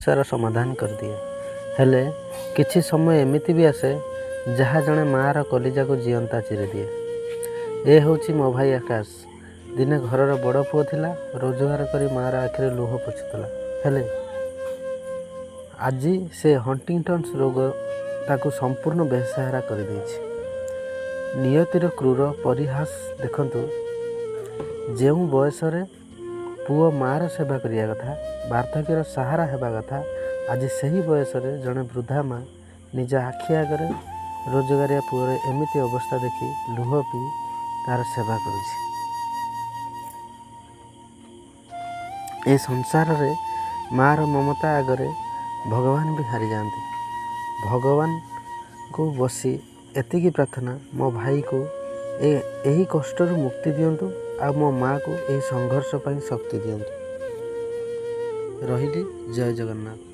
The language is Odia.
ସମସ୍ୟାର ସମାଧାନ କରିଦିଏ। ହେଲେ କିଛି ସମୟ ଏମିତି ବି ଆସେ, ଯାହା ଜଣେ ମାଆର କଲିଜାକୁ ଜିଅନ୍ତା ଚିରିଦିଏ। ଏ ହେଉଛି ମୋ ଭାଇ ଆକାଶ। ଦିନେ ଘରର ବଡ଼ ପୁଅ ଥିଲା, ରୋଜଗାର କରି ମାଆର ଆଖିରେ ଲୁହ ପୋଛୁଥିଲା। ହେଲେ ଆଜି ସେ ହଣ୍ଟିଂଟନ୍ସ ରୋଗ ତାକୁ ସମ୍ପୂର୍ଣ୍ଣ ବେସାହାରା କରିଦେଇଛି। ନିୟତିର କ୍ରୂର ପରିହାସ ଦେଖନ୍ତୁ, ଯେଉଁ ବୟସରେ ପୁଅ ମାଆର ସେବା କରିବା କଥା, ବାର୍ଦ୍ଧକ୍ୟର ସାହାରା ହେବା କଥା, ଆଜି ସେହି ବୟସରେ ଜଣେ ବୃଦ୍ଧା ମା ନିଜ ଆଖି ଆଗରେ ରୋଜଗାରିଆ ପୁଅର ଏମିତି ଅବସ୍ଥା ଦେଖି ଲୁହ ପିଇ ତାର ସେବା କରୁଛି। ଏ ସଂସାରରେ ମାଆର ମମତା ଆଗରେ ଭଗବାନ ବି ହାରିଯାଆନ୍ତି। ଭଗବାନଙ୍କୁ ବସି ଏତିକି ପ୍ରାର୍ଥନା, ମୋ ଭାଇକୁ ଏହି କଷ୍ଟରୁ ମୁକ୍ତି ଦିଅନ୍ତୁ ଆଉ ମୋ ମାଆକୁ ଏହି ସଂଘର୍ଷ ପାଇଁ ଶକ୍ତି ଦିଅନ୍ତୁ। ରହିଲି, ଜୟ ଜଗନ୍ନାଥ।